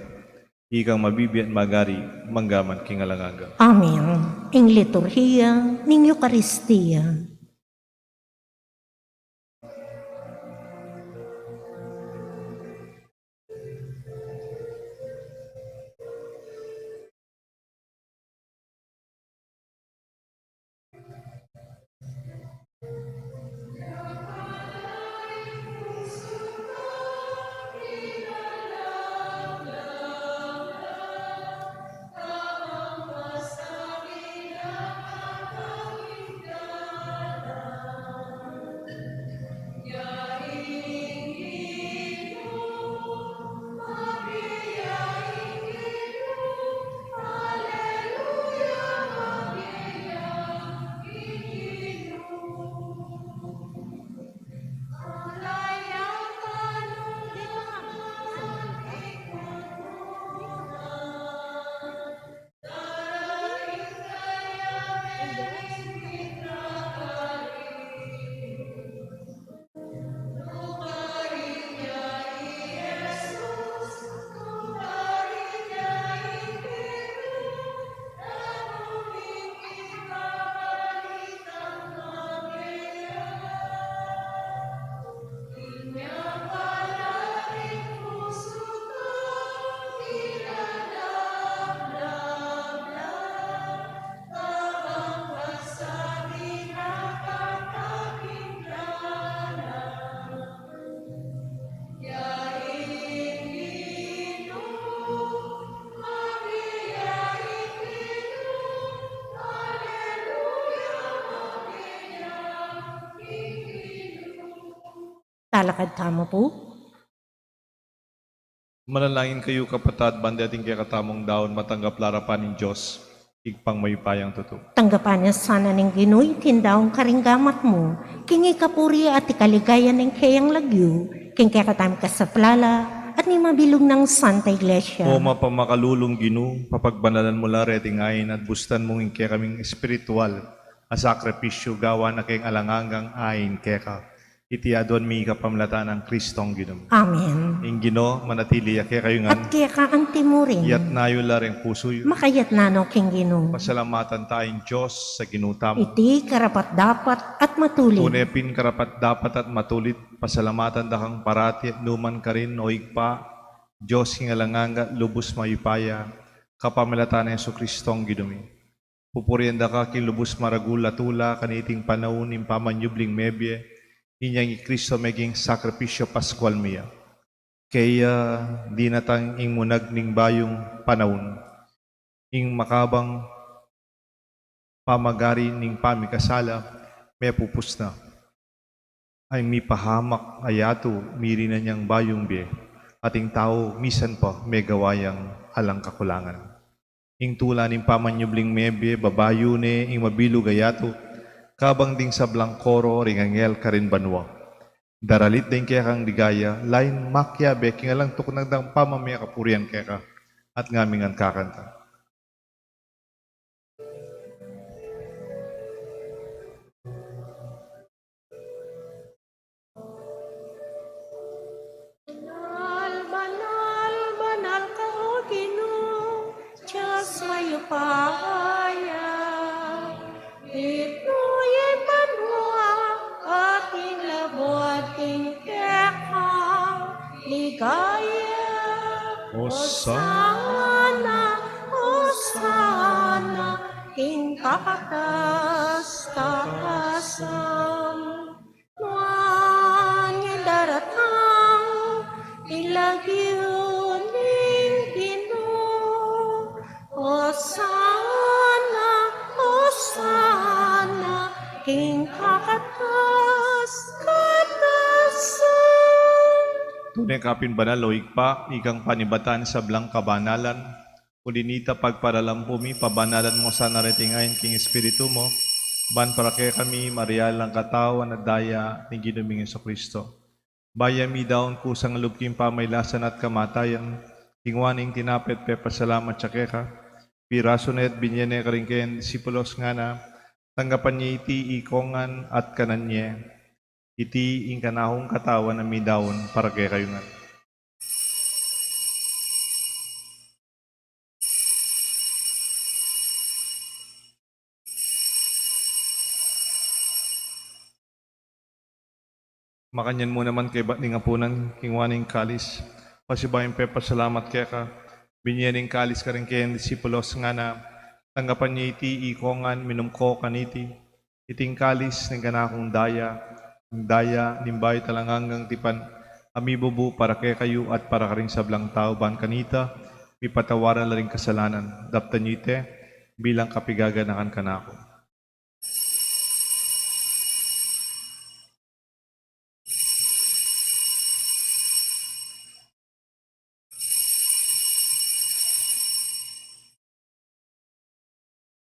ikang mabibie at magari mangga man king alang angga. Amen. Ing liturhiya ning Eukaristia. Talakad tamu pu. Manalangin kayu, kapatad, ban ding kekatamung daun matanggap la arapan ning Dios, Ibpang mayupayang tutu. Tanggapan na sana ning Ginu iting daun karing gamat mu, king ikapuri at ikaligaya ning keyang lagyu, king kekatamung kasaplalan at ning mabilug nang Santa Iglesia. O mapamakalulung Ginu, papagbanalan mu la reting ain at bustan mu ing kekaming espiritual a sakripisyu gawan na king alang anggang ain keka. Iti aduan mi kapamilatan nang Kristong Ginu mi. Amen. Ing Ginu manatili ya kekayu ngan. At keka anti mu rin. Yatna yu la ring pusu yu. Makayatna no king Ginu. Pasalamatan ta ing Dios a Ginu tamu. Iti karapat-dapat at matulid. Tune pin karapat-dapat at matulid, pasalamatan da kang parati at nukarin man, o Ibpa, Dios king alang angga, lubus mayupaya, kapamilatan nang Jesukristong Ginu mi. Pupurian da ka king lubus maragul a tula kaniting panaun ning pamanyubling mebie, inyang i Kristo meging sakripisyu paskual mi ya. Kaya dinatang ing munag ning bayung panaun, ing makabang pamagari ning pamikasala mepupus na. Ay mipahamak a yatu, mirinan yang bayung bie, at ing tau misan pa megawa yang alang kakulangan. Ing tula ning pamanyubling mebie, babayu ne ing mabilug a yatu, kabang ding sablang koro ring anghel karin banua. Daralit da ing kekang ligaya, lain makiabe king alang tuknang dang pamamie kapurian keka, at ngaming ngan kakanta. Banal, banal, banal ka, O Ginu, Dios mayupaya. Ibnu ya ing banua at ing labuad king kekang ligaya. Hosana, Hosana king kakatas-katasan. Nuan ya daratang ing lagyu ning Ginu. Hosana, Hosana king kakatas-katasan. Tune ka pin banal, o Ibpa, ikang panibatan ning sablang kabanalan. Uli na nita, pagparalampu mi, pabanalan mu sana reting ain king Espiritu mu, ban para kekami marial ang katawan at daya ning Ginu ming Jesucristo. Bayu mi daun kusang lub king pamailasan at kamatayan, kinua ne ing tinape at pepasalamat ya keka, pirasu ne at binye ne karing keyang disipulos, ngana: Tanggapan ye iti ikongan at kanan ye. Iti ing kanakung katawan a midaun para kekayu ngan. Makanyan mu naman kaybat ning apunan, kinua ne ing kalis, pasibayu yang pepasalamat keka, binye ne ing kalis karing keyang disipulos, ngana: Tanggapan ye iti ikongan, minum ko kaniti. Iti ing kalis ning kanakung daya, ing daya ning bayu at alang anggang tipan, a mibubu para kekayu at para karing sablang tau, ban kanita mipatawaran la ring kasalanan. Daptan ye iti bilang kapaganakan kanaku.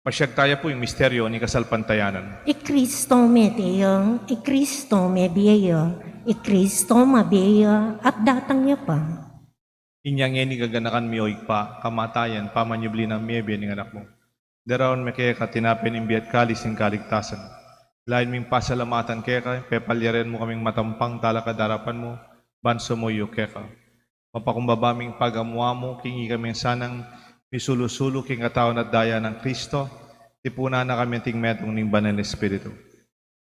Pasiag taya pu ing misteryu ning kasalpantayanan. I Kristo mete ya, i Kristo mebie ya, i Kristo mabie ya, at datang ya pa. Inya ngeni gaganakan mi, o Ibpa, kamatayan, pamanyubli nang mebie ning Anak mu. Daraun mi keka tinape ning bie at kalis ning kaligtasan. Lain ming pasalamatan keka, pepalyarian mu kaming matampang talakad king arapan mu, ban sumuyu keka. Mapakumbaba ming pagamu-amu king ikami sanang misulu-sulu king katawan at daya nang Kristo, tipunan na kami anting metung ning Banal a Espiritu.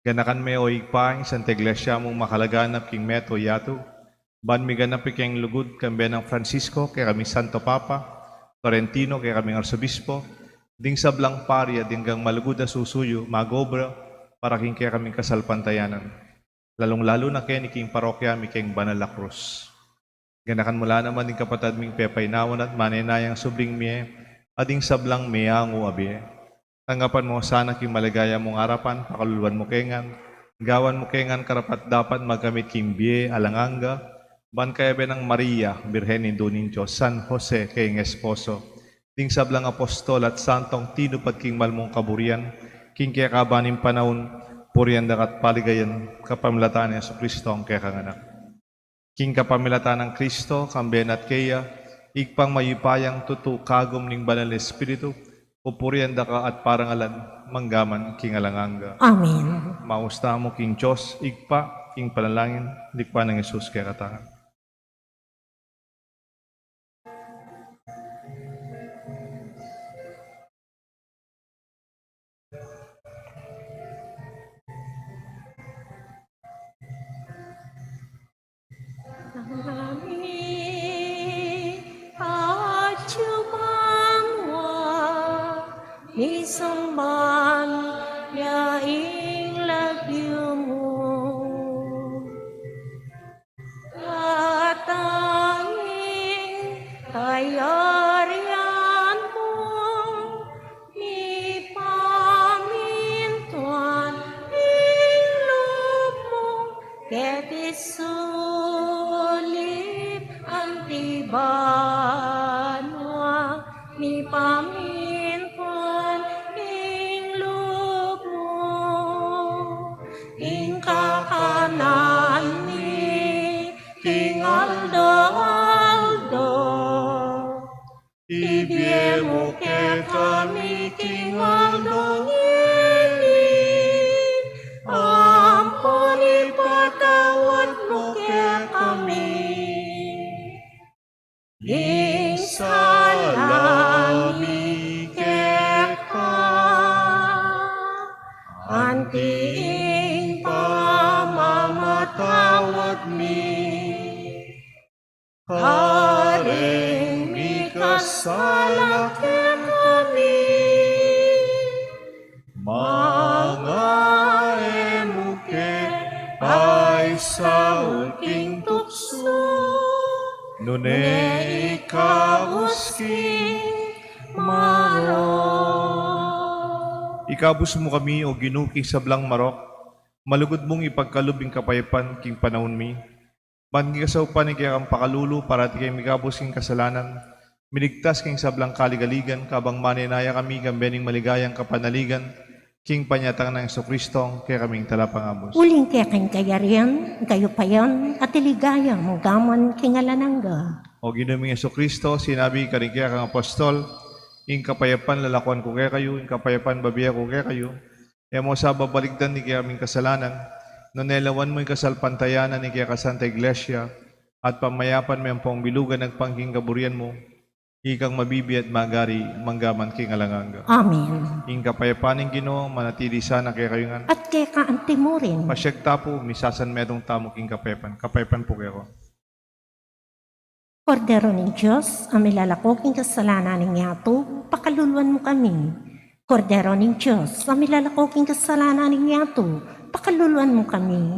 Ganakan me, o Ibpa, ing Santa Iglesia mung makalaganap king meto yatu, ban miganap ing kayang lugud, kambe nang Francisco, kekaming Santo Papa, Florentino, kekaming Arsobispo, ding sablang pari at ding anggang malugud a susuyu, mag-obra para king kekaming kasalpantayanan. Lalung-lalu na keni king parokya mi king Banal a Krus. Ganakan mu la naman ding kapatad ming pepainawan at manenayang subling mie, at ding sablang meangu a bie. Tanggapan mu sana king maligaya mung arapan, pakaluluan mu ke ngan, Gawan mu ke ngan karapat-dapat magkamit king bie alang angga, ban kayabe nang Maria, Birhen Indu ning Dios, San Jose, kayang esposo, ding sablang apostol at santong tinupad king mal mung kaburian, king kekaban ning panaun, purian da ka at paligayan, kapamilatan nang Jesucristo a kekang Anak. King kapamilatan nang Kristo, kambe na at keya, Ibpang mayupayang tutu, kagum ning Banal a Espiritu, pupurian da ka at parangalan, mangga man king alang angga. Amen. Maus tamu king Dios, Ibpa, king panalangin, likwan nang Jesus kekatamu. Nami, atyu banua, misamban ya ing lagyu mu. Datang ing kayarian mu, mipamintuan ing lub mu, keti sulip anti banua, mipamintuan ing lub mu. Ing kakanan mi king aldo-aldo, ibie mu kekami king aldo ngeni, ampon ipatawad mu kekami ing sala mi keka, anti ing pamamatawad mi kareng mikasala kekami. Manga e mu ke paisaul king tuksu, nune ikabus king marok. Ikabus mu kami, O Ginu, king sablang marok, malugud mung ipagkalub ing kapayapan king panaun mi. Ban king kasaupan ning kekang pakalulu, parati kaming mikabus king kasalanan, miligtas king sablang kaligaligan, kabang manenaya kami kambe ning maligayang kapanaligan, king panyatang nang Jesucristo, kekaming talapangabus. Uling keka ing kayarian, ing kayupayan, at ing ligaya, mangga man king alang angga. O Ginu ming Jesucristo, sinabi karing kekang apostol, ing kapayapan lalakuan ku kekayu, ing kapayapan bibie ku kekayu, e mu sa babalikdan ding kekaming kasalanan, nune lawan mu ing kasalpantayanan ning kekang Santa Iglesia, at pamayapan me ampong bilugan agpang king kaburian mu, ikang mabibie at magari, mangga man king alang angga. Amen. Ing kapayapan ning Ginu, manatili sana kekayu ngan. At keka anti murin. Pasiag ta pu, misasanmetung tamu king kapayapan. Kapayapan pu kekongan. Kordero ning Dios, a milalako king kasalanan ning yatu, pakaluluan mu kami. Kordero ning Dios, a milalako king kasalanan ning yatu, pakaluluan mu kami.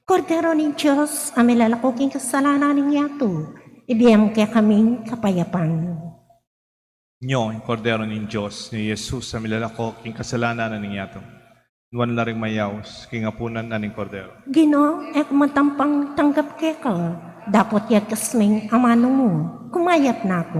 Kordero ning Dios, a milalako king kasalanan ning yatu, ibie mu kekami ing kapayapan. Nyo ing Kordero ning Dios, nyo i Jesus a milalako king kasalanan ning yatu. Nuan la ring mayaus king apunan na ning Kordero. Ginu, e ku matampang tanggap keka, dapot yagkas me ing amanu mu, kumayap na ku.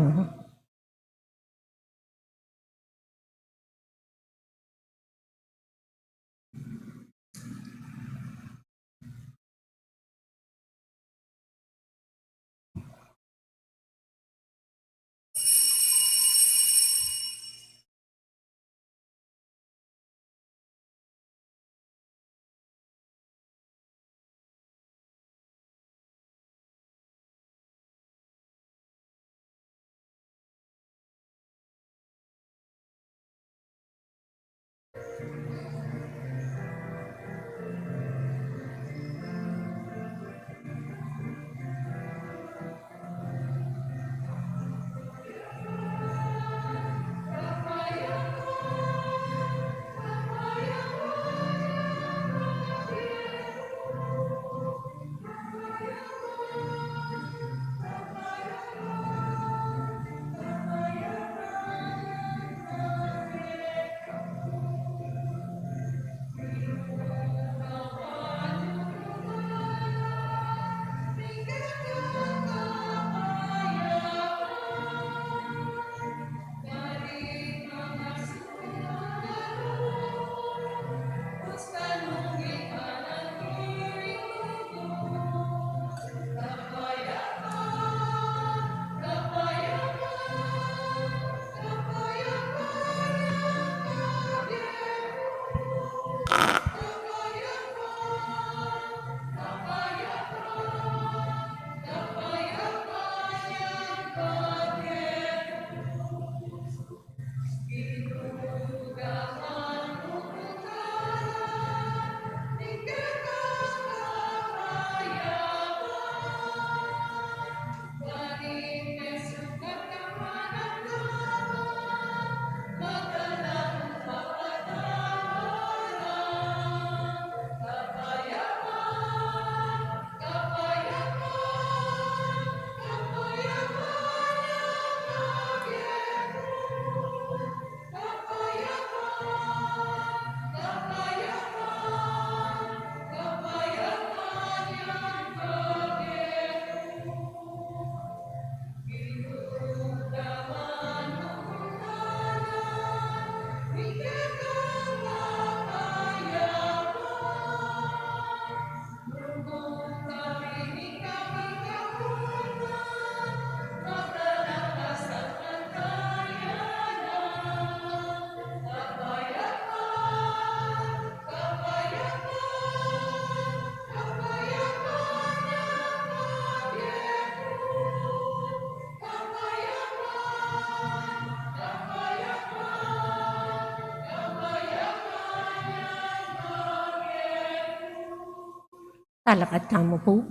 Talakad tamu pu.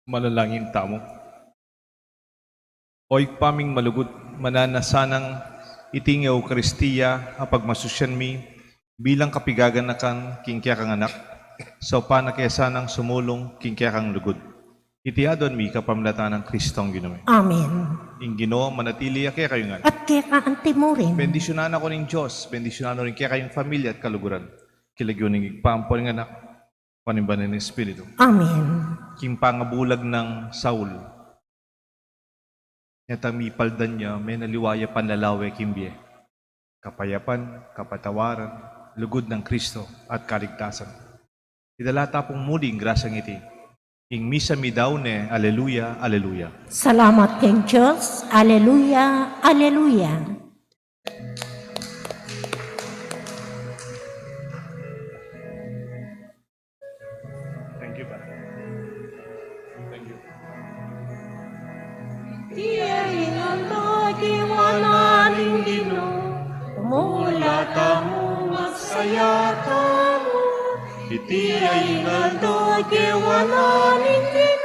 Manalangin tamu. O Ibpa ming malugud, mananu sanang iting Eukaristia a pagmasusyan mi bilang kapigaganakan king kekang anak, saupan na ke sanang sumulung king kekang lugud. Iti aduan mi kapamilatan nang Kristong Ginu mi. Amen. Ing Ginu manatili ya kekayu ngan. At keka antimurin. Bendisyunan na kayu ning Dios, bendisyunan na rin kekayung familia at kaluguran. King lagyu ning Ibpa, ampo ning Anak, ampo ning Banal a Espiritu. Amen. King pangabulag nang Saul, neta mipaldan ya, menaliwa ya panlalawe king bie. Kapayapan, kapatawaran, lugud nang Kristo, at kaligtasan. Idala ta pung muli ing grasyang iti. Ing misa mi daun ne, Aleluya, Aleluya. Salamat king Dios, Aleluya, Aleluya. Thank you, Father. Thank you. Iti ing aldo kewan ning Ginu, tumula tamu, magsaya tamu. Iti ing aldo kewan ning Ginu,